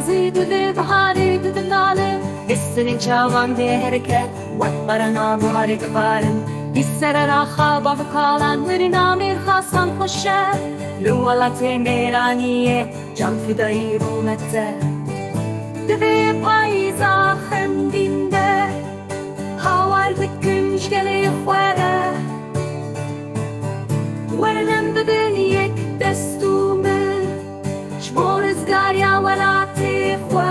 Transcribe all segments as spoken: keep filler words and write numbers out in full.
Zî divê biharê didinale, li serê çavan dê hereket, wek berena biharê dibarin. Li ser raxa bavkalan, nirîna mêrxasan xweş e, li welatê mêraniyê can fidayî rûmet e. Divê payîza xemgîn de, hawar dikin ji gelê xwe re. Werin em bibin yek dest û min, ji bo rizgariya welatê xwe.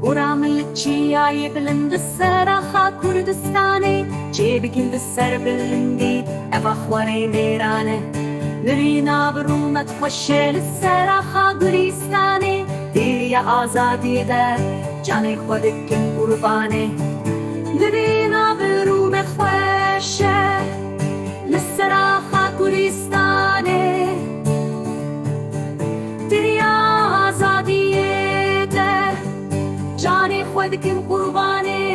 Gora min li çiyayê bilind li ser axa Kurdistanê çêbikin li ser bilindî, ev axwarê mêran e. Nirîna bi rûmet xweş e li ser axa Gulîstanê, dêriya azadiyê de canê xwe dikin qurbanê. Nirîna bi rûmet xweş e li ser axa Gulîstanê, dêriya azadiyê de canê xwe dikin qurbanê.